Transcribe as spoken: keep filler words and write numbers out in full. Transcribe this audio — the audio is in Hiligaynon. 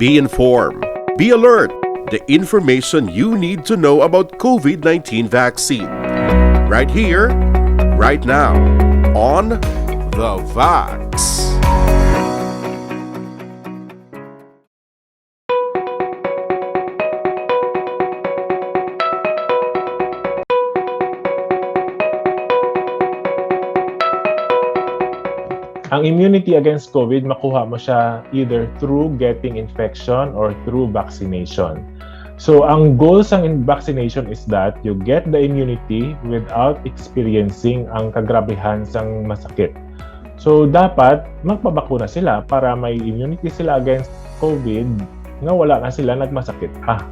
Be informed. Be alert. The information you need to know about COVID nineteen vaccine. Right here, right now, on The Vax. Ang immunity against COVID, makuha mo siya either through getting infection or through vaccination. So, ang goal sang in- vaccination is that you get the immunity without experiencing ang kagrabehan sang masakit. So, dapat magpabakuna sila para may immunity sila against COVID nga wala na sila nagmasakit pa.